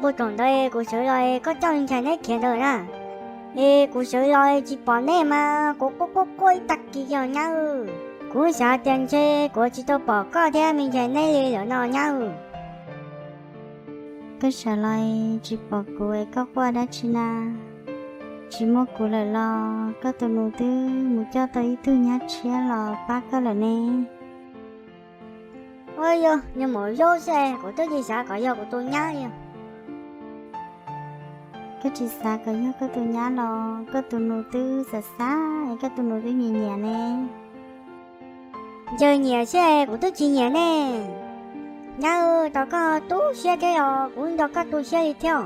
Puag thaum ntawd kuv sawv los koj coj me ntxhais neb khiav ntawd na. Es kuv sawv los tsis pom neb mas kuv quaj quaj quaj ib tag kis os nyab. Kuv xav tias ntshe kuv tsis tau pom koj thiab me ntxhais neb li lawm no nyab. Koj sawv los tsis pom kuv es koj quaj dab tsi na? Tsis muaj kuv lawm los koj tus nus twb mus coj tau ib tug nyab tshiab los pab koj lawm ne. Ua yog niag maum yaub xwb es kuv twb tsis xav kom yog kuv tus nyab li. Koj tsis xav kom yog koj tus nyab los koj tus nus twb xav xav es koj tus nus twb nyiam nyiam ne. Ntshe nyiam xwb es kuv twb tsis nyiam ne. Nyab, tau koj tu siab thiab os, kuv nco koj tu siab li thiab.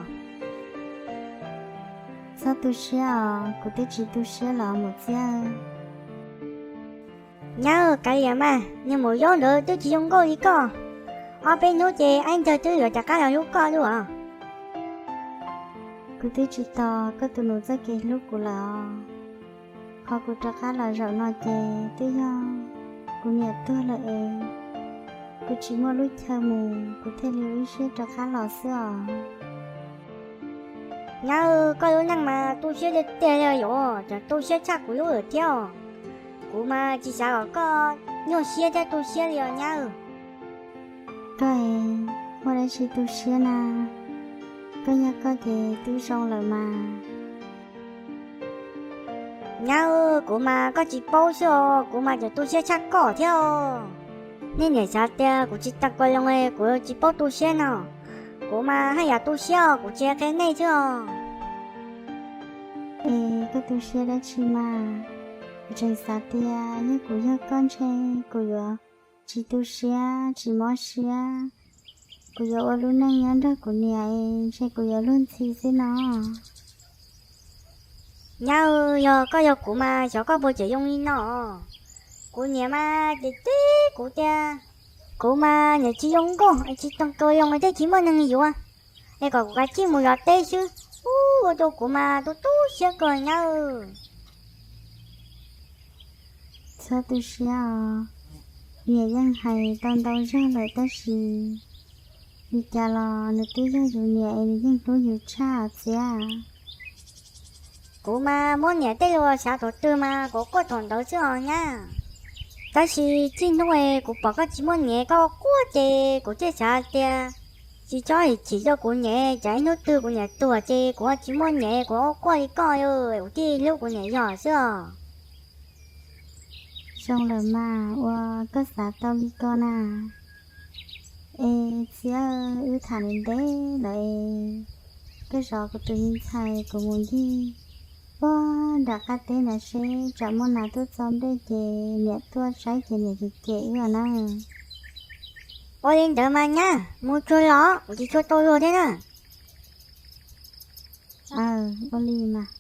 Txhob tu siab os, kuv twb tsis tu siab los mus txiab. Nyab, kav liam mas, niag maum yaub ntawd twb tsis zoo nkauj li koj. Ob peb hnub ces ab ntawg twb yuav rov qab los hlub koj lawm os. Kuv twb tsis tos koj tus nus txoj kev hlub kuv lawm os. Qhov kuv rov qab los zaum no ces twb yog kuv niam tuag lawm es kuv tsis muaj lub chaw mus kuv thiaj li ua ib siab rov qab los xwb os. Nyab, koj lub neej mas tu siab tiag tiag li os, tseem tu siab tshaj kuv lub lawm thiab os. Kuv mas tsis xav kom koj nyuaj siab thiab tu siab li os nyab. Koj es muaj dab tsi tu siab na? Koj yog koj ces twb zoo lawm mas. Nyab, kuv mas koj tsis paub xwb os, kuv mas tseem tu siab tshaj koj thiab os. Nej niam xav tias kuv tsis tau kua loo es kuv tsis paub tu siab no. Kuv mas haj yam tu siab os, kuv tsis qhia nej xwb os. Es koj tu siab dab tsi mas? Kuv tseem xav tias yog kuv yog koj ntshe kuv yuav tsis tu siab tsis mob siab, kuv yuav ua lub neej nyob nrog kuv niam es ntshe kuv yuav luag ntxhi xwb no. Nyab, yog koj yog kuv mas xyov koj puas tseem zoo li no. Kuv niam mas ces teb kuv tias kuv mas niam tsis zoo nkauj es tsis tau kua loo thiab tsis muaj neeg yuav, es kom kuv kav tsij mus yuav teb xwb. Ua rau kuv mas tu tu siab kawg nyab. Txhob tu siab os, niam yeej hais tau ntau zaug lawm tab sis li cas los nws twb yog yus niam es nws yeej hlub yus tshaj txiv. Kuv mas muab niam tej lus xav thaum twg mas kuv quaj thaum ntawd xwb os nyab. Tab sis txij hnub es kuv pom koj tsis muaj niam koj quaj ces kuv thiaj xav tias tsis txhob him chim rau kuv niam, tsam ib hnub twg kuv niam tuag ces kuv tsis muaj niam kuv quaj li koj, kuv thiaj hlub kuv niam yog xwb os. Zoo lawm mas ua koj xav tau li ko na. Es txiv, wb tham ntev ntev lawm es koj zov kuv tus me ntxhais kuv mus ncig puag nram qab teb ntawd seb tsam muaj nas tuaj txo nplej ces niam tuaj saib ces niam cem cem wb os na. Ua li ntawd mas nyab, mus tsuag los kuv tsis tshua tau luag thiab na. Aw, ua li mas.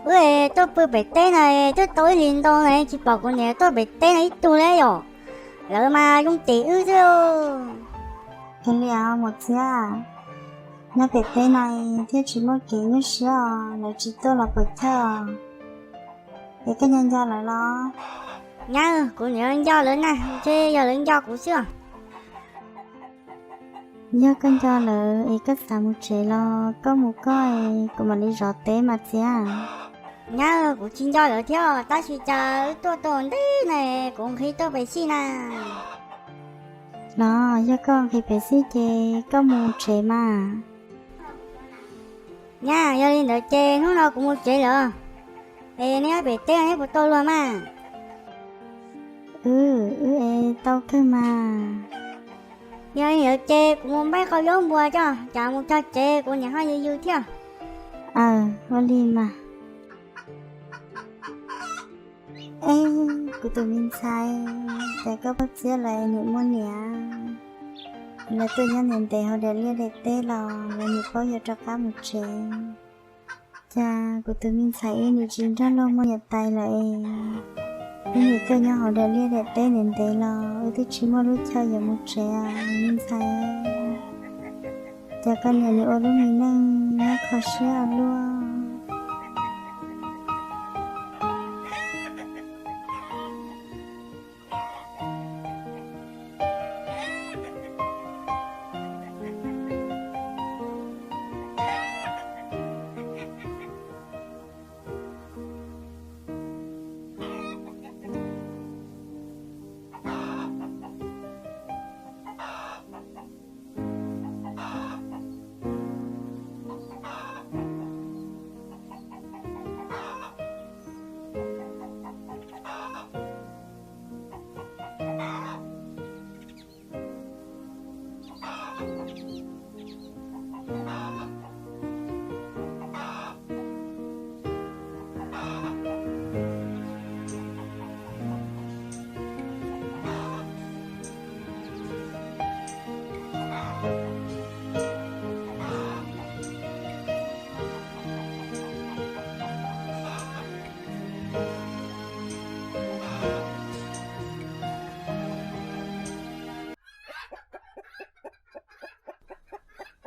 Wb tuaj pw pem teb no twb tau ib hlis ntau na tsis pom kuv niam tuaj pem teb no ib tug li yom. Lawv mas zoo cem wb xwb. Ua li os Muam Txiab, nyob pem teb no thiab tsis muaj kev nyuaj siab os, lawv tsis tuaj los puas chawj os. Es koj nco nco lawv los? Nyab, kuv niam nco lawv na, ntshe yog lawv nco kuv xwb os. Yog koj nco lawv es koj xav mus tsev los koj mus koj es kuv mam li zov teb Muam Txiab. Nyab, kuv tsis nco lawv thiab tab sis cas wb tuaj tau ntev na, kuv nqhis tuaj pem xij na. Los yog koj nqhis pem xij ces koj mus tsev mas. Nyab, yog li ntawd ces hnub no kuv mus tsev lawm. Es neb nyob pem teb neb puas tau luag mas? Wb, wb es tau kawg mas. Yog li ntawd ces kuv mus npaib qau zaub npua coj, cas mus txog tsev kuv niam ho yws yws thiab. Aws, ua li mas. Eb, kuv tus me ntxhais, cas koj poj txiab lawv nim muaj niam, lawv tuaj nyob ntev ntev hauv daim liaj daim teb los lawv nim paub yuav rov qab mus tsev. Cas kuv tus me ntxhais wb nim tsis nrog luag muaj niam tais lawm es, wb nim tuaj nyob hauv daim liaj daim teb ntev ntev los wb twb tsis muaj lub chaw yuav mus tsev os me ntxhais. Cas koj niam nim ua lub me neej nyob kho siab ua luaj.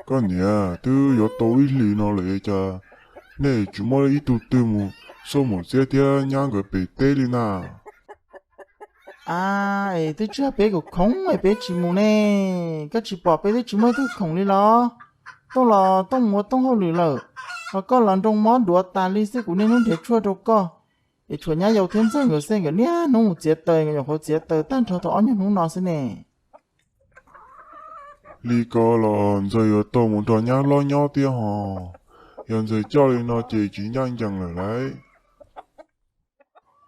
Koj niam, twb yuav tau ib hlis no lawm cas nej tsis muab ib tug twg mus xauj Muam Txiab thiab nyab nkawd pem teb li na? A, es twb tsis yog peb khoom khoom es peb tsis mus ne. Koj tsis pom peb twb tsis muaj ib tug khoom li los? Tooj los Tooj mus ua Tooj hauj lwm lawm, ho koj los nroo mob duav tas li xwb, kuv niaj hnub nrhiav tshuaj rau koj. Es tshuav nyab yau thiab Ntxawg nkawd xwb, nkawd niaj hnub mus txiav taws, nkawd nyuam qhuav txiav taws tag nrho thaum ob nyuag hnub no xwb ne. Li ko los Ntxawg yuav tau mus nrog nyab hlob nyob thiab hos. Yog Ntxawg coj li no ces tsis ncaj ncees lawm lauj.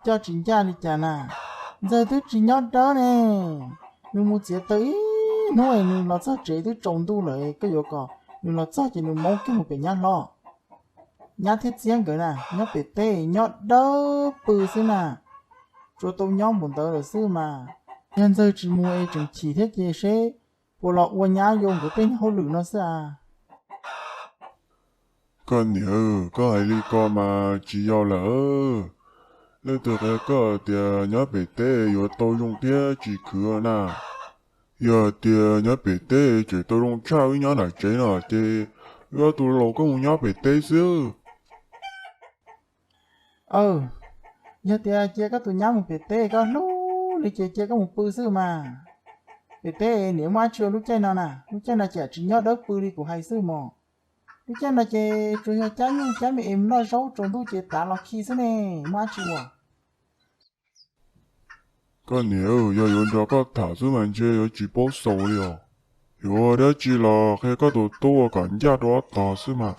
Coj tsis ncaj li cas na? Ntxawg twb tsis nyob dawb ne. Nws mus txiav taws ib hnub es nws los txog tsev twb tsaus ntuj lawm, koj yuav kom nws los txog ces nws maub kiag mus pem nyab hlob. Nyab thiab Txiab nkawd na nyob pem teb nyob dawb pw xwb na. Tsuas tau nyob npaum ntawd lawm xwb mas. Yog Ntxawg tsis mus es tseem chim thiab ces seb puas los ua nyab yau nkawd tej hauj lwm no xwb a. Koj niam, koj hais li ko mas tsis yog lawm. Leej twg qhia koj tias nyob pem teb yuav tau zoo thiab tsis khwv na? Yog tias nyob pem teb tseem tau zoo tshaj wb nyob nram tsev no ces wb ob tug los koj mus nyob pem teb xwb. Aw, yog tias cia koj tus nyab mus pem teb koj hlub li ces cia koj mus pw xwb mas. Pem teb niam muaj dab tsi ua lub caij no na, lub caij no cas tsis nyob dawb pw li kuv hais xwb mos. Lub caij no ces tsuas yog cab nyuj cab me es noj zaub tsaus ntuj ces tav los khi xwb ne, muaj dab tsi ua. Koj niam, yog yuav nrog koj tham xwb mas ntshe yuav tsis paub xaus li os. Yuav dab tsi los qhia koj tus tub ua kom ncaj rau ob tog xwb mas.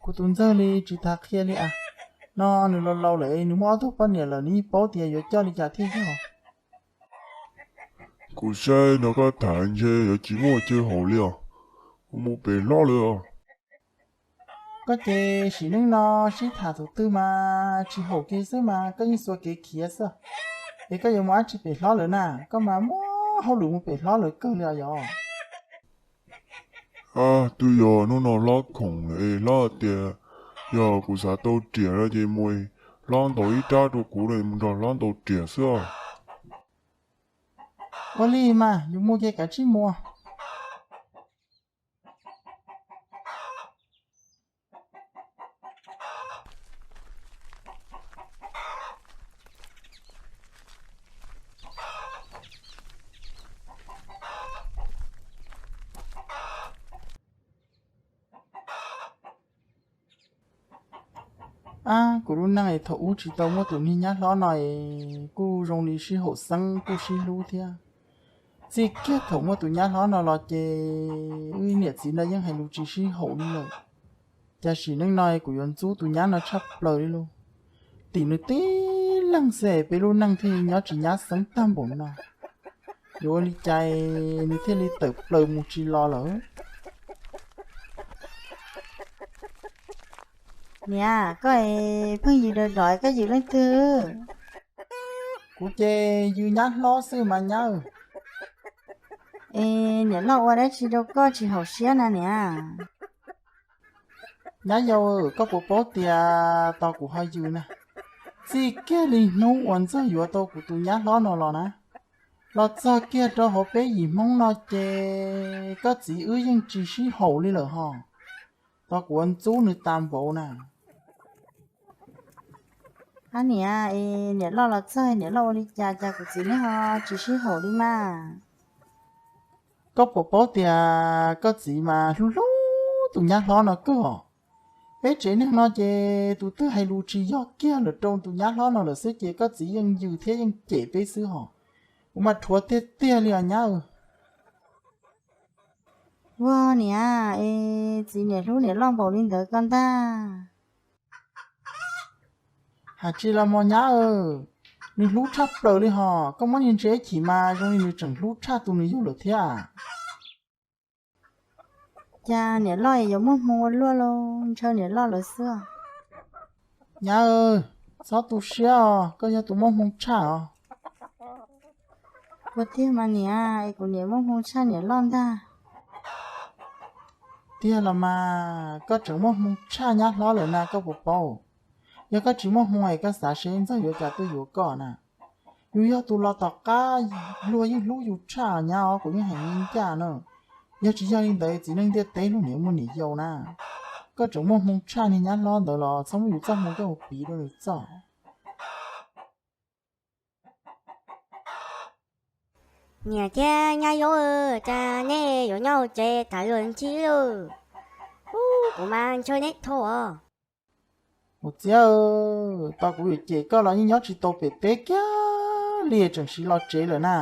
Kuv tus Ntxawg li tsis tas qhia li as. No nws laus laus lawm, nws muaj ob tug poj niam lawm, nws yeej paub tias yuav coj li cas thiaj yog. Kuv saib nrog koj tham ntshe yuav tsis muaj chaw haum li os. Kuv mus pem hlob lawm os. Koj ces sim neej no sib tham thaum twg mas tsis haum kiag xwb mas koj yeej xuas kev khiav xwb. Es koj yuav mus dab tsi pem hlob lawm na? Koj mas muaj hauj lwm mus pem hlob lawm kawg li os yog. Twb yog hnub no hlob khoom lawm es hlob tias Yog kuv xav tau riam no ces mus hlob ntaus ib rab rau kuv, mus nrog hlob ntaus riam xwb os. Ua li mas yus mus ces kav tsij mus. Ab, kuv lub neej es thaum ub tsis tau muaj tus niag nyab hlob no es kuj zoo li sib haum xeeb kuj sib hlub thiab. Txij kiag thaum muaj tus nyab hlob no los ces wb niam txiv no yeej hais lus tsis sib haum li lawm. Cas sim neej no kuv yuav ntxub tus nyab no tshaj plaws li lauj. Tim nws tib leeg xwb peb lub neej thiaj nyob tsis nyab xeeb tag npaum no. Yuav ua li cas nws thiaj li tawm plaws mus tsis los lawm? Niam, koj es pheej yws dawm dawm, koj yws leej twg? Kuv ces yws nyab hlob xwb mas nyab. Es niam loj ua dab tsi rau koj tsis haum siab na niam? Nyab yau, koj puas paub tias tos kuv ho yws na, txij kiag li hnub uas Ntxawg yuav tau kuv tus nyab hlob no los na, los txog kiag rau hauv peb yim Hmoob no ces koj txiv wb yeej tsis sib haum li lawm hos. Tos kuv ua ntxub nws tas npaum na. Ab niam, es niam loj los txog niam loj ua li cas cas kuv txiv nej ho tsis sib haum li mas? Koj puas paub tias koj txiv mas hlub hlub tus nyab hlob no kawg os. Peb tsev neeg no ces tus twg hais lus tsis yog kiag lawm rau tus nyab hlob no lawm xwb ces koj txiv yeej yws thiab yeej cem peb xwb hos. Kuv mas rhuav tiag tiag li os nyab. Ua niam, es txiv niam hlub niam loj npaum li ntawd ko ntag. Hais tsis los mas nyab, nws hlub tshaj plaws li hos, koj muab nws ntsia ib chim mas zoo li nws tseem hlub tshaj tus nws yug lawm thiab. Cas niam loj yuav muaj hmoo ua luaj lauj, ntshaw niam loj lawm xwb. Nyab, txhob tu siab os, koj yog tus muaj hmoo tshaj os. Ua tiag mas niam, es kuv niam muaj hmoo tshaj niam loj ntag. Tiag los mas, koj tseem muaj hmoo tshaj nyab hlob lawm na, koj puas paub? Yog koj tsis muaj hmoo es koj xav seb Ntxawg yuav cas tuaj yuav koj na. Yus yog tus los tom qab, luag yeej hlub yus tshaj nyab os, kuv yeej hais ncaj na. Yog tsis yog li ntawd txiv neej ntiaj teb luag niam muaj niam yau na. Koj tseem muaj hmoo tshaj niag nyab hlob ntawd los txhob muab yus txoj hmoo coj mus piv rau nws txoj. Niam thiab nyab yau, cas nej yuav nyob hauv tsev tham luag ntsib lawm? Ub, kuv mas ntshaw neb dhau os. Mus Txiab, tos kuv yuav cem koj los yeej nyob tsis tau pem teb kiag li tseem siv los tsev lawm na.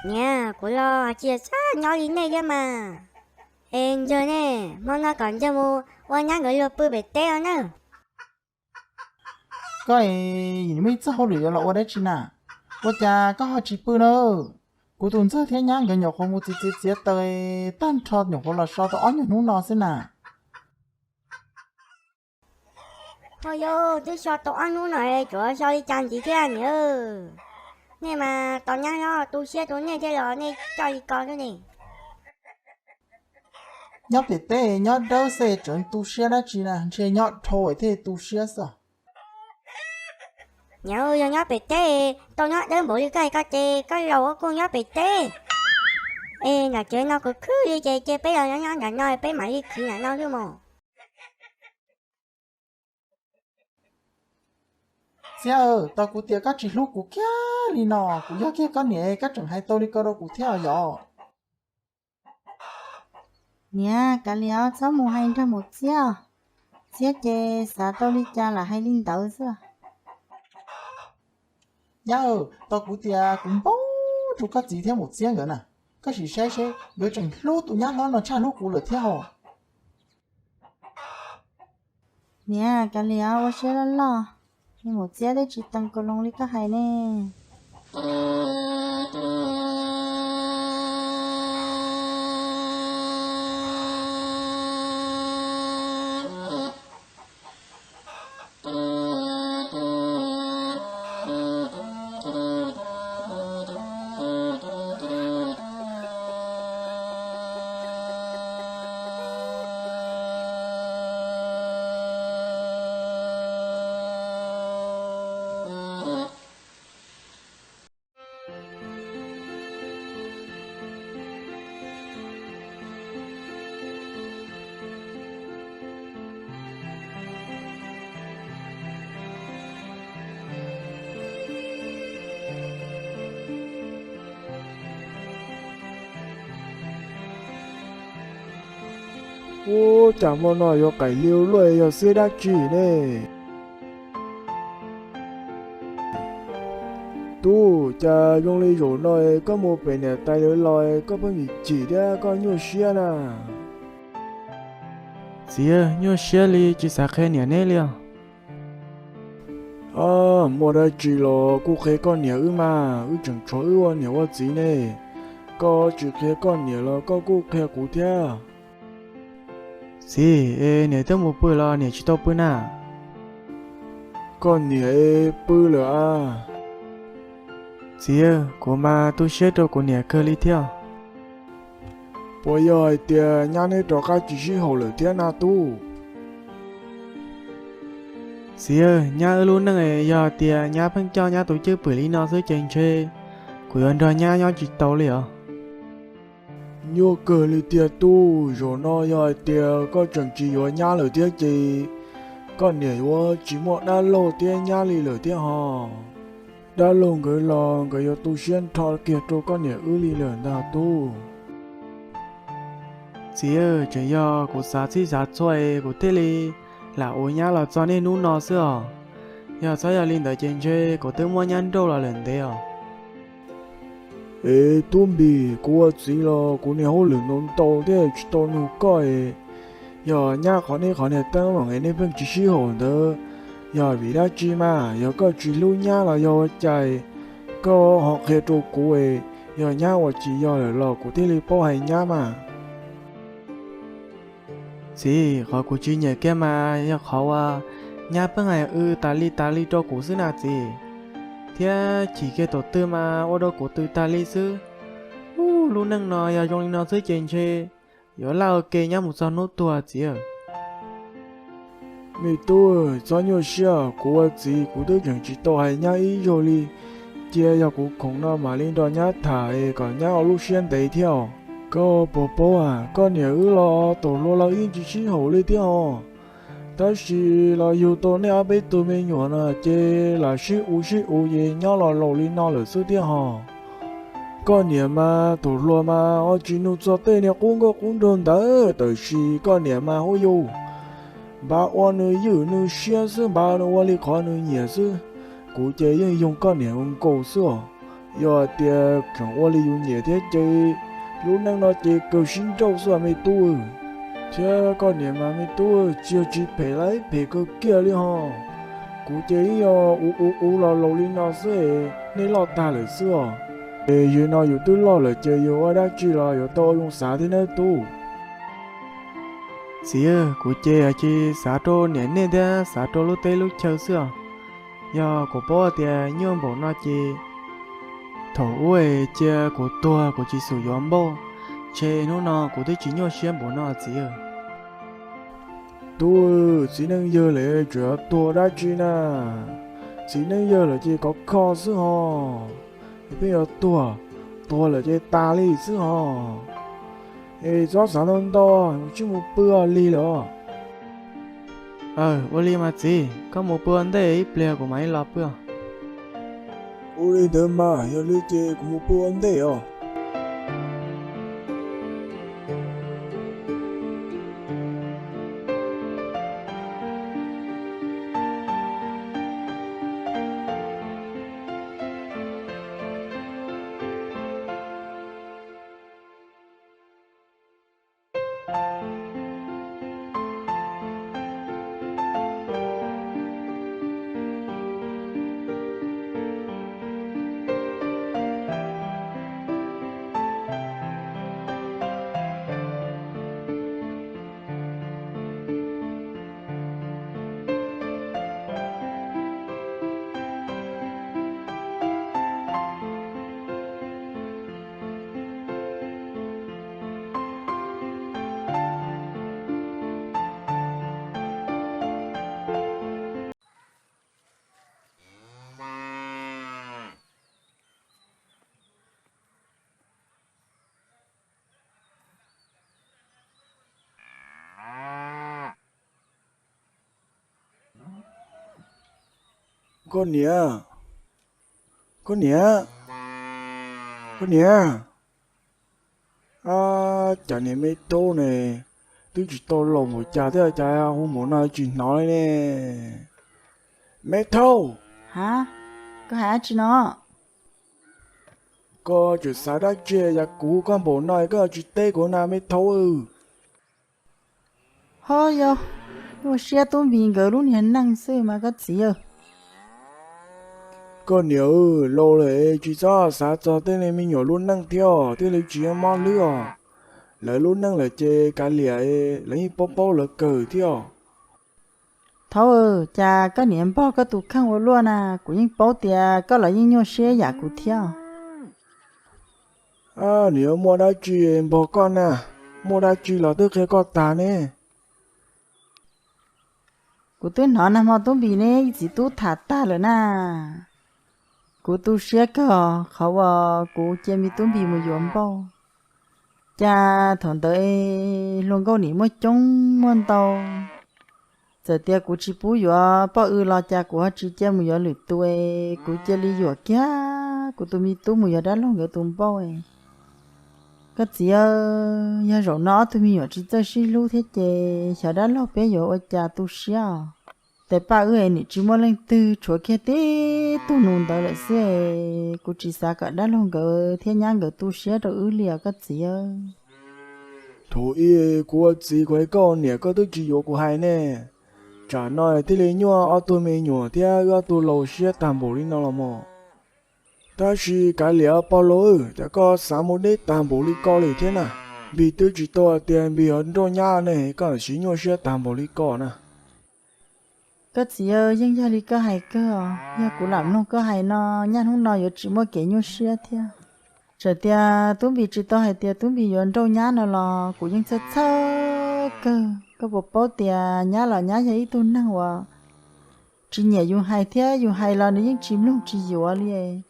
Niam, kuv los hais tias txhob nyob li nej thiab mas. Es Ntxawg ne, hmo no kom Ntxawg mus ua nyab nkawd luag pw pem teb os na. Koj es muaj ib txoj hauj lwm yuav los ua dab tsi na? Ua cas koj ho tsis pw na? Kuv tus Ntxawg thiab nyab nkawd nyuam qhuav mus txiav txiav txiav taws tag nrho nyuam qhuav los so tau ob nyuag hnub no xwb na. Ho yog twb so tau ob hnub no es tsuas so li cas ntxiv thiab niam? Nej mas tos nyab hlob tu siab rau nej thiab los nej coj li ko xwb ne. Nyob pem teb nyob dawb xwb tseem tu siab dab tsi na, ntshe nyob dhau thiaj tu siab xwb. Niam, yog nyob pem teb tau nyob dawb npaum li koj hais ko ces koj laus ua kuj nyob pem teb. Es nram tsev no khwv khwv li ces cia peb los nyob nram no peb mam li khwv nram no xwb mos. Txiab, tos kuv tias koj tsis hlub kuv kiag li no, kuv yog kiag koj niam koj tseem hais tau li ko rau kuv thiab yom? Niam, kav liam txhob mus hais nrog Mus Txiab. Txiab ces xav tau li cas lam hais li ntawd xwb. Nyab, tos kuv tias kuv npau rau koj txiv thiab Mus Txiab nkawd na, koj sim saib seb nkawd tseem hlub tus nyab hlob no tshaj hlub kuv lawm thiab hos. Niam, kav liam ua siab loj loj, Mus Txiab twb tsis tees kaus loo li koj hais ne. Ub, cas hmo no yuav qaim li luaj, yog xiab dab tsi ne? Tub, cas zoo li zaum no koj mus pem niam tais lawv los koj pheej chim chim thiab koj nyuaj siab na? Txiv, nyuaj siab li tsis xav qhia niam neb li os. Muaj dab tsi los kuj qhia koj niam wb mas, wb tseem tshuav wb ua niam ua txiv ne. Koj tsis qhia koj niam los koj kuj qhia kuv thiab. Txiv, es niam twb mus pw los niam tsis tau pw na? Koj niam pw lawm a. Txiv, kuv mas tu siab rau kuv niam kawg li thiab. Puas yog hais tias nyab neb rov qab tsis sib haum lawm thiab na tub? Txiv, nyab wb lub neej yog tias nyab pheej coj nyab tus cwj pwm li no xwb ces ntshe kuv yuav nrog nyab nyob tsis tau li os. Nyuaj kawg li tiag tub, zaum no yog hais tias koj tseem tsis yuav nyab lawm thiab ces koj niam yuav tsis muaj dab laug thiab nyab li lawm thiab hos. Dab laug nkawd los nkawd yuav tu siab nrho kiag rau koj niam wb li lawm ntag tub. Txiv, tseem yog kuv xav txhij xav txhua es kuv thiaj li lam ua nyab los txog niaj hnub no xwb os. Yog txhob yog li ntawd ces ntshe kuv twb muab nyab nrauj los lawm ntev os. Es tub Npis, kuv ua txiv los kuv niaj hauj lwm ntau ntau thiab tsis tau nug koj es, yog nyab qhov nej qhov niag teeb meem es nej pheej tsis sib haum ntawd, yog vim dab tsi mas? Yog koj tsis hlub nyab los yog ua cas koj ho qhia rau kuv es, yog nyab ua tsis yog lawm los kuv thiaj li paub hais nyab mas. Txiv, qhov kuv tsis nyiam kiag mas yog qhov uas nyab pheej hais w tas li tas li rau kuv xwb na txiv, thiab chim kiag thaum twg mas ua rau kuv tws tag li xwb. Ub, lub neej no yog zoo li no xwb ces ntshe yuav laj ua ke nyob mus txog hnub tuag txiv. Me tub, txhob nyuaj siab, kuv ua txiv kuv twb tseem tsis tau hais nyab ib zaug li. Cia yog kuv khoom no mam li nrog nyab tham es kom nyab ua lub siab ntev thiab os. Koj puas paub, koj niam wb los thaum hluas los yeej tsis sib haum li thiab os. Tab sis los yug tau nej ob peb tug me nyuam no ces lam sib u sib u ces nyob los laus li no lawm xwb thiab hos. Koj niam mas thaum hluas mas ho tsis nug txog tej niag qub nkauj qub nraug ntawd, tab sis koj niam mas hu yus npaj ua nws ywj nws siab xwb, npaj nws ua li qhov nws nyiam xwb. Kuv ces yeej yoog koj niam nkaus xwb os. Yog tias tseem ua li yus nyiam thiab ces lub neej no ces kawg sib nrauj xwb me tub. Thiab koj niam mas me tub, tsis yog tsis phem, lam phem kawg kiag li hos. Kuv ces yeej yog u u u los laus li no xwb, nej loj tag lawm xwb os. Es yus no yus twb loj lawm ces yus ua dab tsi los yuav tau ua zoo xav thiab nawb tub. Txiv, kuv ces cia xav rau niam nej thiab xav rau lub teb lub chaw xwb os. Yog kuv paub tias nyuaj npaum no ces thaum ub cia kuv tuag kuv tsis xum yuav npauj, ntshe hnub no kuv twb tsis nyuaj siab npaum no txiv. Tub, txiv neej yawg lawm tseem yuav tuag dab tsi na? Txiv neej yawg lawm ces khov kho xwb hos. Es pheej yuav tuag, tuag lawm ces tas li xwb hos. Es txhob xav ntau ntau, tsij mus pw os, lig lawm os. Aw, ua li mas txiv, koj mus pw ua ntej ib pliag kuv mam li los pw. Ua li ntawd mas, yog li ces kuv mus pw ua ntej os. Koj niam, koj niam, koj niam. Ab, cas niag me tub ne, Twb tsis tau laus npaum cas thiab cas hu npaum no tsis hnov li ne. Me thaub! Ha, koj hais dab tsi no? Koj tseem xav dab tsi, cas kuv hu koj npaum no koj tsis teb kuv na me thaub? Ho yog nyuaj siab tub npis nkawd lub niag neej xwb mas koj txiv aw. Koj niam, laus lawm tsis txhob xav txog tej me nyuam lub neej thiab, thiaj li tsis mob hlwb os. Lawv lub neej lawm ces kav liam, lawv yeej paub paub lawv kawg thiab. Thaub, cas koj niam npog koj tus kheej ua luaj na, kuv yeej paub tias koj los yeej nyuaj siab yam kuv thiab. Niam, muaj dab tsi npog koj na? Muaj dab tsi los twb qhia koj tag ne. Kuv twb hnov nag hmo tub npis neb txiv tub tham tag lawm na. Kuv tu siab kawg qhov uas kuv cia me tub npis mus yuav npauj. Cas thaum ntawd hluas nkauj nim muaj coob muaj ntau. Txawm tias kuv tsis pub yuav poj w los cas kuv ho tsis cia mus yuav lwm tus, kuv cia li yuam kiag kuv tus me tub mus yuav dab laug nkawd tus npauj. Koj txiv, yog zaum no ob tug me nyuam tsis txawj sib hlub thiab ces xyov dab laug peb yuav ua cas tu siab os. Tes Paj wb nim tsis muaj leej twg, tshuav kiag tib tug nus ntawd lawm xwb. Kuv tsis xav kom dab laug nkawd thiab nyab nkawd tu siab rau wb li os koj txiv. Thaum ub kuv ua txiv kuv hais koj ua niam koj twb tsis yuav kuv hais ne. Tsam no thiaj li nyuaj ob tug me nyuam thiab wb ob tug laus siab tag npaum li no los mas. Tab sis kav liam pog laus, cas koj xav mus deb tag npaum li ko li thiab na? Npis twb tsis tau hais tias Npis yuav nrauj nyab ne, koj siv nyuaj siab tag npaum li ko na. Koj txiv, yeej yog li koj hais kawg os, yog kuv lam mloog koj hais no, nyaj hnub no yuav tsis muaj kev nyuaj siab thiab. Txawm tias tub Npis tsis tau hais tias tub Npis yuav nrauj nyab no los kuv yeej txhawj txhawj kawg. Koj puas paub tias nyab los nyab yog ib tug neeg uas tsis nyiam yus hais thiab, yus hais los nws yeej tsis mloog tsis yuav li.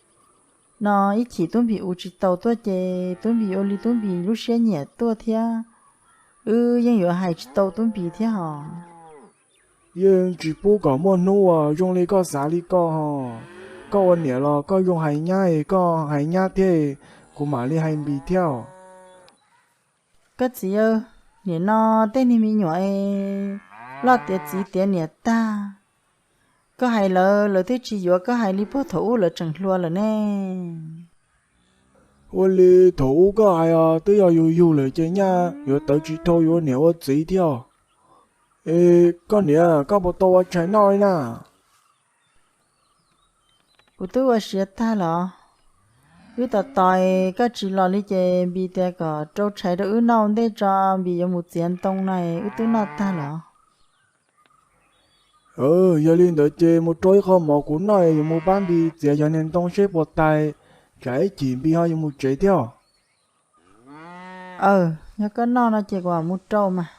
No ib chim tub Npis ua tsis taus tuaj ces tub Npis ua li tub Npis lub siab nyiam tuaj thiab, wb yeej yuav hais tsis tau tub Npis thiab hos. Yeej tsis pub kom muaj hnub uas zoo li koj xav li ko hos. Koj ua niam los koj zoo hais nyab, koj hais nyab thiab, kuv mam li hais Npis thiab. Koj txiv, nim no tej niag me nyuam loj tiav txiv tiav niam tag, koj hais lawv, lawv twb tsis yuav, koj hais li puag thaum ub lawv tseem hluas lawm ne. Ua li thaum ub koj hais os, twb yog yus yug lawm ces nyaj yuav tawv tsis dhau yuav niam ua txiv thiab. Es koj niam, koj puas tau ua tshais noj li na? Kuv twb ua siav tag los. Wb tos tos koj tsis los li ces Npis tias kom rau tshais rau wb noj ua ntej tso, Npis yuav mus txiav ntoo no, wb twb noj tag los. Yog li ntawd ces mus rau ib qho mov kuv noj, yuav mus pab Npis txiav cov niag ntoo seb puas tas, tsam ib chim Npis ho yuav mus tsev thiab. Aw, yog koj noj no ces kuv mam mus rau mas.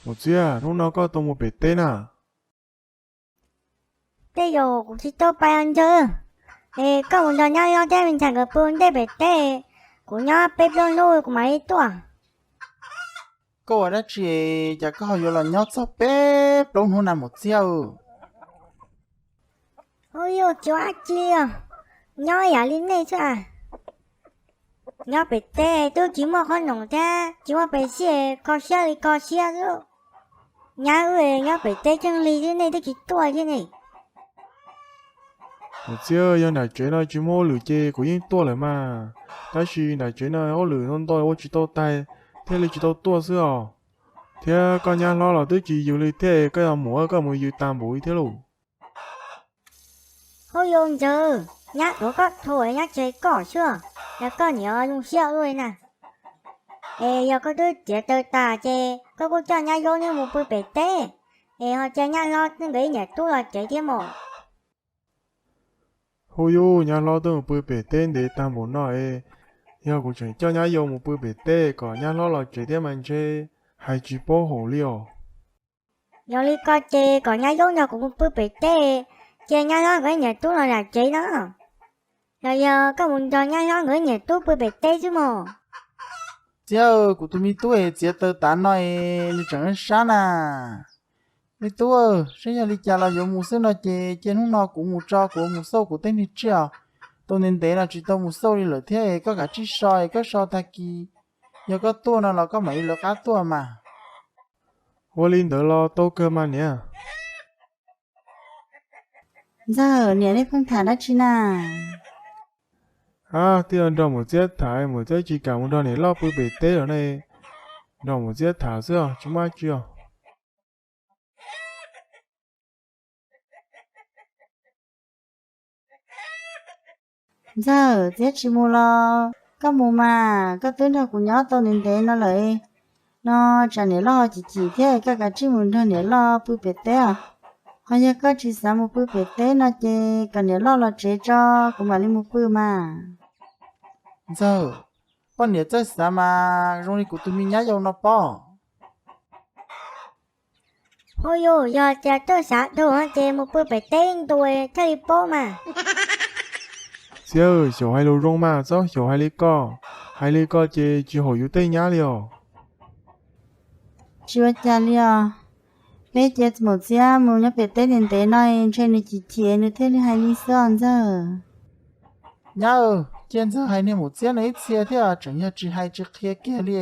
Mus Txiab, hnub no koj tau mus pem teb na? Tej zaum kuv tsis tau pais os ncaws. Es koj mus nrog nyab Lob thiab me ntxhais nkawd pw ntej pem teb, kuv nyob peb plaub hnub kuv mam li tuaj. Koj ua dab tsi, cas koj ho yuav los nyob txog peb plaub hnub na Mus Txiab? Ub, yuj, tsis ua dab tsi os, nyob yam li nej xwb. Nyob pem teb twb tsis muaj qhob noom thiab tsis muaj pes xij, kho siab li kho siab xwb. Nyab wb nyob pem teb tseeb li xwb nej twb tsis tuaj thiab ne. Mus Txiab, yog nram tsev no tsis muaj hauj lwm ces kuv yeej tuaj lawm mas, tab sis nram tsev no hauj lwm ntau ntau ua tsis tau tag thiaj li tsis tau tuaj xwb os. Thiab koj nyab hlob los twb tsis yws li thiab, koj yog muam koj mus yws tag npaum li thiab lauj. Hauj yus ncaws, nyab tuav koj thu nyab tsis hais koj xwb, yog koj niam zoo siab ua luaj li na. Es yog koj twb txiav taws tas ces koj kuj coj nyab Lob neb mus pw pem teb, es ho cia nyab Lob nkawd ib niam tub los tsev thiab mas. Hauj yus, nyab Lob twb mus pw pem teb ntev tag npaum no es, yog kuv tseem coj nyab Lob mus pw pem teb kom nyab Lob los tsev thiab mas ntshe hais tsis paub haum li os. Yog li ko ces kom nyab Yob nrog kuv mus pw pem teb, cia nyab Yob nkawd niam tub los zam tsev no. Los yog koj mus nrog nyab Yob nkawd niam tub pw pem teb xwb mog. Txiv, kuv tus me tub es txiav taw tav no es nws tseem sab na. Me tub, saib yog li cas los yuav mus xwb no ces cia hnub no kuv mus tso, kuv mus xauj kuv tej niag tsiaj os. Tau ntev ntev no tsis tau mus xauj li lawm thiab, koj kav tsij so es koj so tag kis yog koj tuaj no los koj mam li lawv qab tuaj mas. Ua li ntawd los tau kawg mas niam. Ntxawg, niam, nej pheej tham dab tsi na? A, twb yog nrog Mus Txiab tham, Mus Txiab tsis kam mus nrog niam loj pw pem teb los ne. Nrog Mus Txiab tham xwb os, tsis muaj dab tsi os. Ntxawg, Txiab tsis mus los koj mus mas, koj twb nrog kuv nyob tau ntev ntev no lawm no, tsam niam loj ho chim chim thiab, koj kav tsij mus nrog niam loj pw pem teb os. Ho yog koj tsis xav mus pw pem teb no ces kom niam loj los tsev tso, kuv mam li mus pw mas. Ntxawg, poj niam txawj xav mas zoo li kuv tus me nyab yau no pob. Hu yus, yog tias txawj xav dhau ces mus pw pem teb ntua thiaj li paub mas. Txiab, xyaum hais lus zoo mas, txhob xyaum hais li ko. Hais li ko ces tsis haum yus tej nyab li os. Tsis ua cas li os. Peb cia Mus Txiab mus nyob pem teb ntev ntev no ntshe nws chim chim nws thiaj li hais li xwb os ntxawg. Nyab, cia ntxawg hais niag Mus Txiab no ib txhia thiab, tseem yog tsis hais tsis qhia kiag li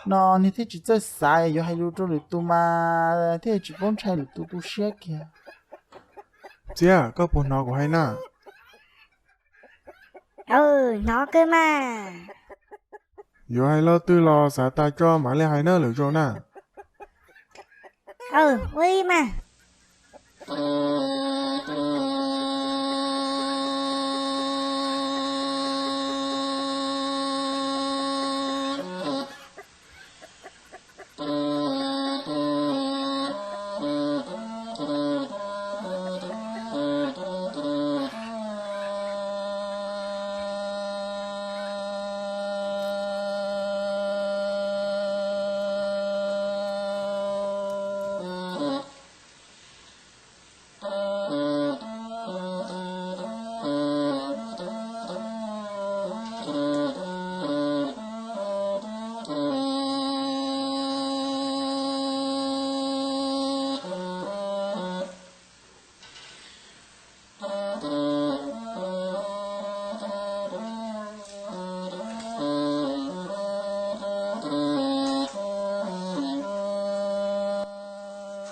no niag thiaj tsis txawj xav, yuav hais lus rau lwm tus mas thiaj tsis paub ntshai lwm tus tu siab kiag. Txiab, koj puas hnov kuv hais na? Hnov kawg mas. Yuav hais lo twg los xav tas tso mam li hais na lwm zaus na. Ua li mas.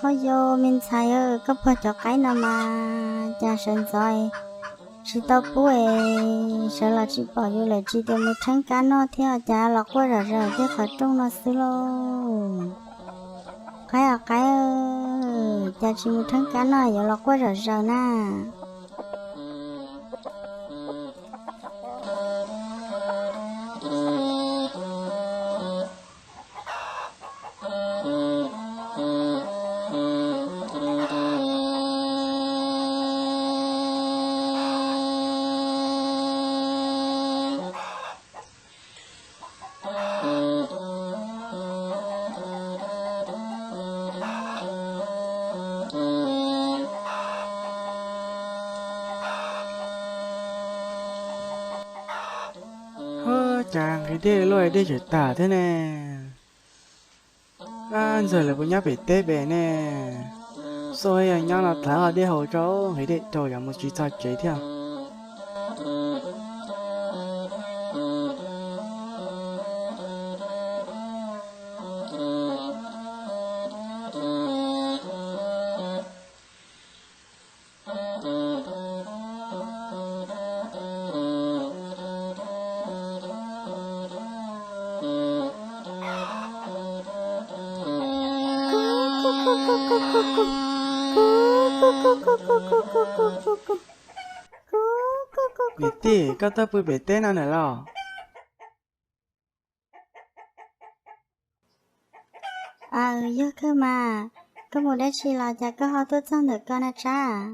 Ho yus me ntxhais, koj puag cov qaib no mas cas sawv ntxov tsis tau pub es sawv los tsis pom yus lawm, tsis tias mus rheeb kab noj thiab cas los quaj zom zaws tej qhov rooj no xwb lauj. Qaib os qaib, cas tsis mus rheeb kab noj yuav los quaj zom zaws na. Cas nqhis dej luaj dej tseem tag thiab ne. Ntxawg lawv puas nyob pem teb pem ne? Xauj yog nyob no thav ho dej haus tso, nqhis dej raug yuav mus tsis txog tsev thiab. Niam tij, koj tuaj pw pem teb no na los? Aws, yog kawg mas, koj mus dab tsi los cas koj ho tuaj txog ntawm ko na Tsab?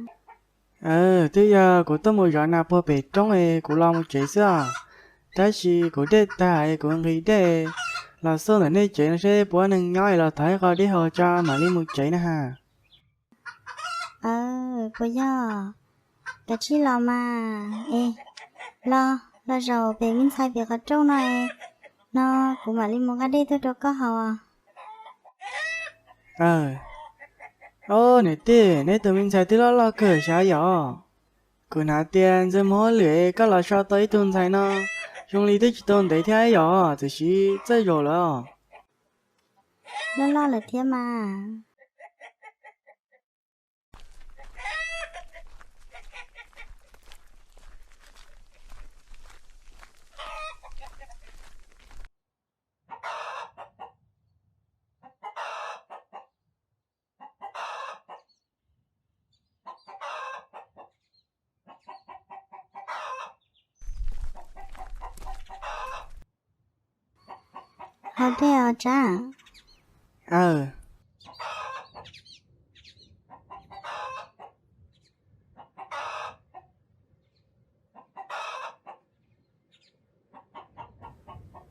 Twb yog kuv tuaj mus zov nas puag pem roob es kuv los mus tsev xwb os. Tab sis kuv dej tag es kuv nqhis dej, los xauj ntawm nej tsev no seb puas neeg nyob es los thov ib qho dej haus tso mam li mus tsev na ha. Aw, puas yog? Kav tsij los mas. Es, los, los zaum pem me ntxhais pem qhov rooj no, no kuv mam li mus nqa dej tuaj rau koj haus. Aw, o niam tij, neb tus me ntxhais twb loj loj kawg sav yom. Kuv hnav tias Ntxawg mus hauj lwm koj los so tau ib tug ntxhais no, zoo li twb tsis tau ntev thiab yom, tiam sis txawj zaum lawm. Loj loj lawm thiab mas. Haus dej os Tsab. Aw.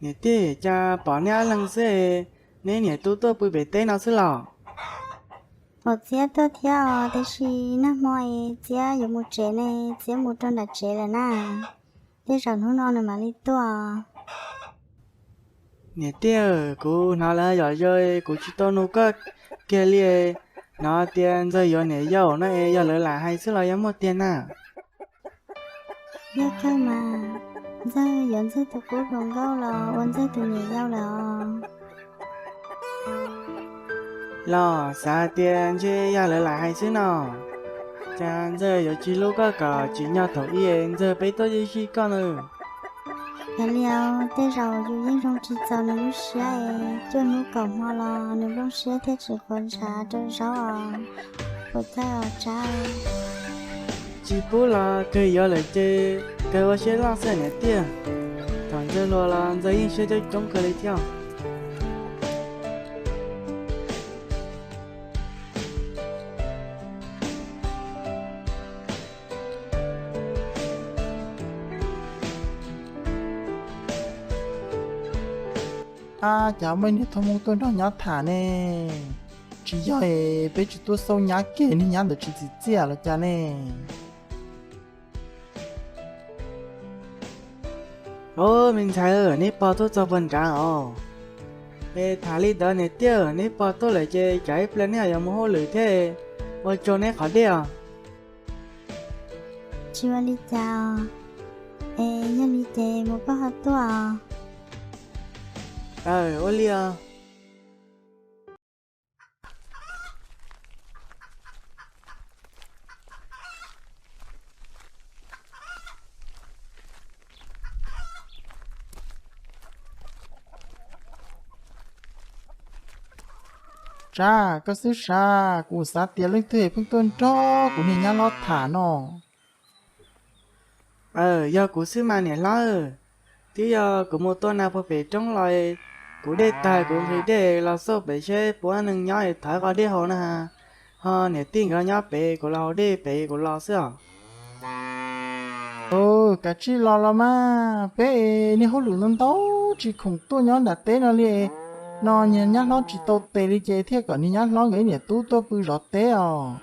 Niam tij, cas pom neb ob leeg xwb, neb niam tub tuaj pw pem teb no xwb los? Pom Txiab tuaj thiab os, tiam sis nag hmo es Txiab yuav mus tsev ne, Txiab mus rau nram tsev lawm na. Tej zaum hnub no nws mam li tuaj. Niam tij, kuv hnov lawv yom yog kuv tsis tau nug koj kiag li. Hnov tias Ntxawg yuav niam yau no es yog lawv lam hais xwb los yog muaj tiag na? Yog kawg mas, Ntxawg yuav Ntxawg tus qub hluas nkauj los ua Ntxawg tus niam yau lawm os. Los xav tias ntshe yog lawv lam hais xwb no. Cas Ntxawg yuav tsis hlub koj kom tsim nyog thaum ub Ntxawg peb tuaj zij zij koj na? Kav liam, tej zaum yus yeej zoo tsis txaus nws lub siab es cuaj hnub kaum hmo los nws nplooj siab thiaj tsis quav ntshav rau zaub os. Puas txawj os Tsab? Tsis pub los kawg yuav lawm ces kawg ua siab loj xwb niam tij. Thaum Ntxawg hluas los Ntxawg yeej siab coob coob kawg li thiab. Ab, cas muaj niag thoob Hmoob tuaj nrog nyab tham ne? Tsis yog es peb tsis tuaj xauj nyab kiag niag nyab ntawd tsis txim txiaj los cas ne? Au, me ntxhais, neb pog tuaj txog puag nrad os. Es tham li ntawd niam tij, neb pog tuaj lawm ces tsam ib pliag neb yuav mus hauj lwm thiab, ua tsaug neb qhov dej os. Tsis ua li cas os. Es yog li ces mus koj ho tuaj os. Aw, ua li os. Tsab, koj xub sav, kuv xav tias leej twg pheej tuaj nrog kuv niag nyab hlob tham no. Aw, yog kuv xwb mas niam hlob. Twb yog kuv mus tua nas puag pem roob los, kuv dej tag kuv nqhis dej los xauj pem seb puas neeg nyob es thov qhov dej haus na. Ho niam tij nkawd nyob pem, kuv los haus dej pem kuv los xwb os. Kav tsij los los mas, peb niag hauj lwm ntau ntau tsis khoom tuaj nyob nram teb no li. No niag nyab hlob tsis tau tes li ces thiaj kom niag nyab hlob nkawd niam tub tuaj pw zov teb os.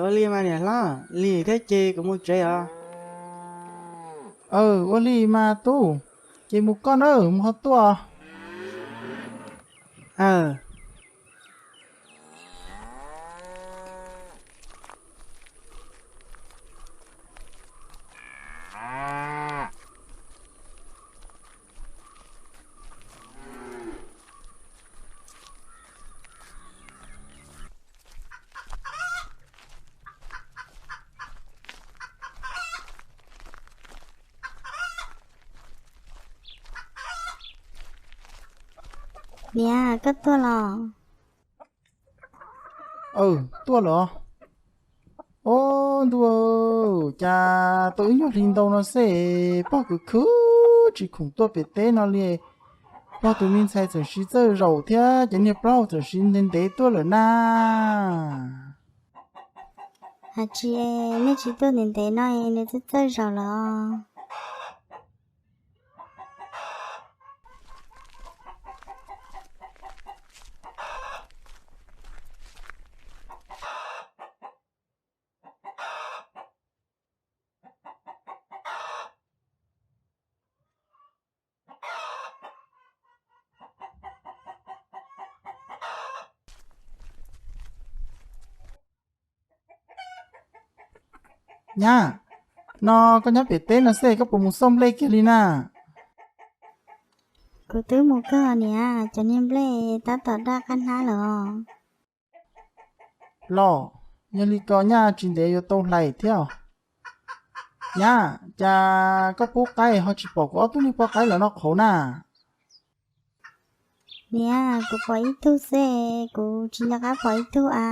Ua li mas niam hlob, lig thiab ces kuv mus tsev os. Aw, ua li mas tub, ces mus koj na, mus ho tuaj. Niam, koj tuaj los? Aw, tuaj los. Ob ntuj, cas tau ib nyuag hli ntau no xwb, pog kwv khwv tsis khoom tuaj pem teb no li. Pog tus me ntxhais txawm siv txawj zaum thiab ces niag plaub txawm siv ntev ntev tuaj lawm na. Hais tsis, nej tsis tuaj ntev ntev no nws txawj txawj zaum lawm os. Nyab, no koj nyob pem teb no xwb koj puas mus xauj nplej kiag li na? Kuv twb mus kawg niam, cov niag nplej tab tom daj qab hnab lawm os. Los, yog li ko nyaj tsis ntev yuav tau hlais thiab os. Nyab, cas koj pub qaib ho tsis pom kuv ob tug niag poj qaib lawm no qhauv na? Niam, kuv pom ib tug xwb, kuv tsis nco qab pom ib tug a.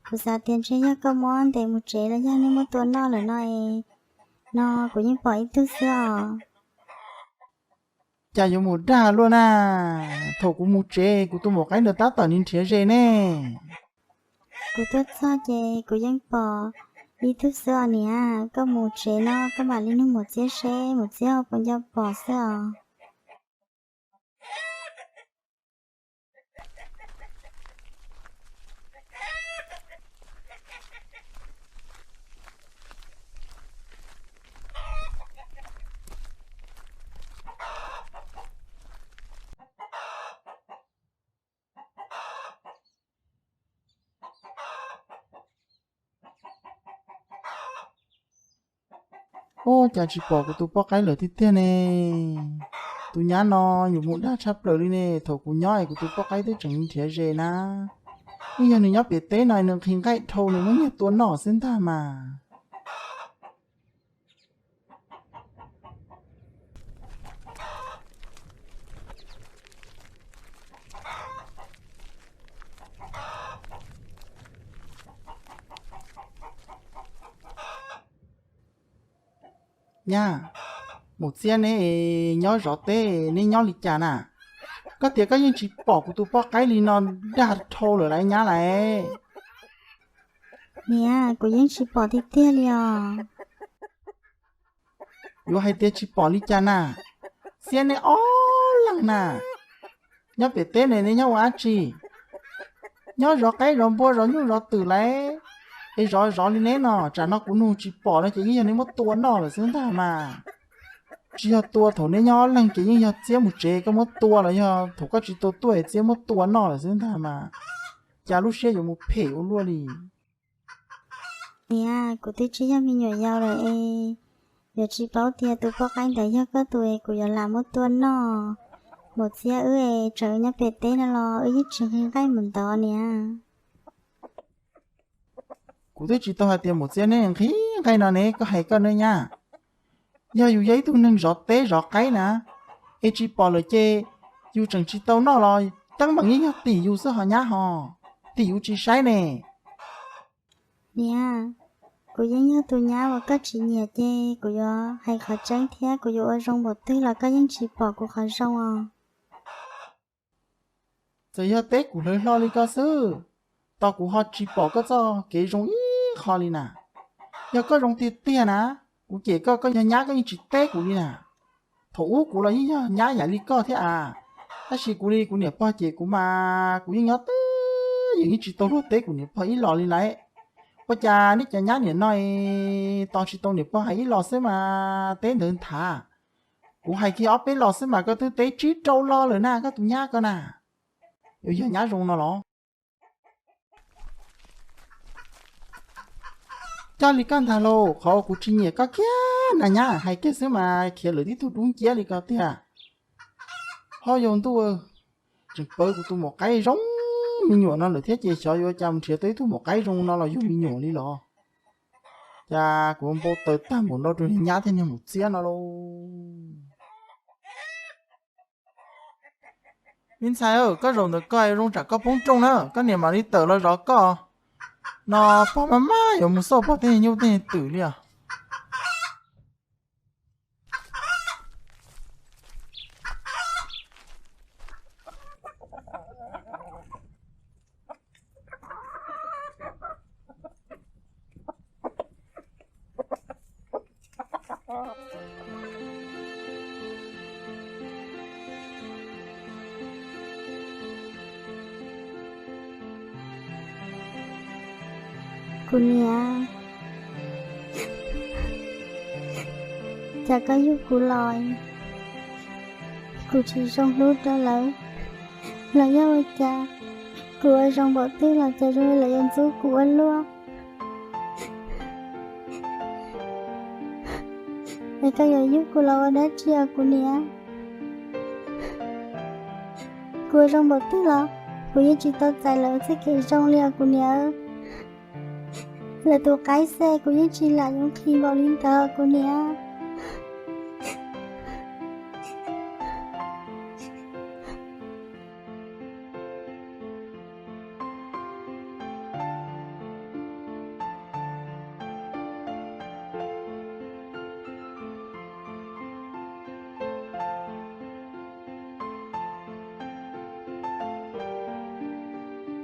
Kuv xav tias ntshe yog koj muab ntes mus tsev los yog nej muab tua noj lawm no es, no kuv yeej pom ib tug xwb os. Cas yuav mus dag luaj na. Thaum kuv mus tsev kuv tus maum qaib ntawd tab tom nrhiav zes ne. Kuv tuaj txog ces kuv yeej pom ib tug xwb os niam. Koj mus tsev no koj mam li nug Maum Txiab seb Maum Txiab ho puas nco pom xwb os. Ub, cas tsis pom kuv tus poj qaib lawm tiag tiag ne. Tus nyab no yuav mus dag tshaj plaws li ne. Thaum kuv nyob es kuv tus poj qaib twb tseem nrhiav zes na. Yeej yog nws nyob pem teb no nws nqhis nqaij dhau nws muab nyiag tua noj xwb ntag mas. Nyab, Maum Txiab neb nyob zov teb neb nyob li cas na? Koj tias koj yeej tsis pom kuv tus poj qaib li no dag dhau lawm lauj nyab lauj. Niam, kuv yeej tsis pom tiag tiag li os. Yuav hais tias tsis pom li cas na? Xiab neb ob leeg na, nyob pem teb ne neb nyob ua dab tsi? Nyob zov qaib zov npua zov nyuj zov twm lauj, es zov zov li neb no, tsam no kuv nug tsis pom no ces yeej yog neb muab tua noj lawm xwb ntag mas. Tsis yog tua thaum neb nyob ob leeg ces yeej yog Txiab mus tsev koj muab tua los yog thaum koj tsis tau tuaj es Txiab muab tua noj lawm xwb ntag mas. Cas lub siab yuav mus phem ua luaj li. Niam, kuv twb tsis yog me nyuam yaus lawm es yuav tsis paub tias tus poj qaib ntawd yog koj tus es kuv yuav lam muab tua noj. Maum Txiab wb es txawm nyob pem teb no los wb yeej tsis nqhis nqaij mus ntov niam. Kuv twb tsis tau hais tias Maum Txiab neb nqhis nqaij no ne, koj hais koj ne nyab. Yog yus yog ib tug neeg zov teb zov qaib na, es tsis pom lawm ces yus tseem tsis tau noj los teeb meem yeej yog tim yus xwb ho nyab ho, tim yus tsis saib ne. Niam, kuv yeej yog tus nyab uas koj tsis nyiam ces kuv yuav hais qhov tseeb thiab kuv yuav ua zoo npaum twg los koj yeej tsis pom kuv qhov zoo os. Txawm yog teb kuv hlawv hlo li ko xwb, tos kuv ho tsis pom koj txoj kev zoo ib qho li na. Yog koj zoo tiag tiag na, kuv cem koj, koj yog nyab koj yeej tsis teb kuv li na. Thaum ub kuv los yeej yog nyab yam li koj thiab a, tab sis kuv li kuv niam pog cem kuv mas kuv yeej nyob twj ywm yeej tsis tau luag teb kuv niam pog ib los li lauj. Ua cas nej cov nyab niam no tos tsis tau niam pog hais ib los xwb mas teb ntawd nthav. Kuv hais kiag ob peb los xwb mas koj twb teb tsib rau los lawm na koj tus nyab ko na. Yuav yog nyab zoo no los? Coj li koj ntag lauj, qhov kuv tsis nyiam koj kiag na nyab, hais kiag xwb mas khiav lawm tib tug dub nciab li ko tiag. Ho yog ntuj, tseem pawv kuv tus maum qaib zoo me nyuam no lawm thiab ces xyov yuav cas mus nrhiav tau ib tug maum qaib zoo no los yug me nyuam li los. Cas kuv npau taws tag npaum no rau niag nyab thiab niag Maum Txiab no lauj. Me ntxhais, koj zaum ntawm ko zoo tsam koj poob nrooj na, koj niam mam li tawm los zov koj. No pog maj maj yuav mus xauj pog tej nyuj tej twm li os. Kuv niam, cas koj yug kuv los, kuv tsis zoo hlub rau lawv los yog ua cas? Kuv ua zoo npaum twg los cas zoo li lawv yuav ntxub kuv ua luaj? Es koj yuav yug kuv los ua dab tsi os kuv niam? Kuv ua zoo npaum twg los kuv yeej tsis tau txais lawv txoj kev zoo li os kuv niam. Lawv tus qaib xwb kuv yeej tsis lam yuav nqhis npaum li ntawd kuv niam.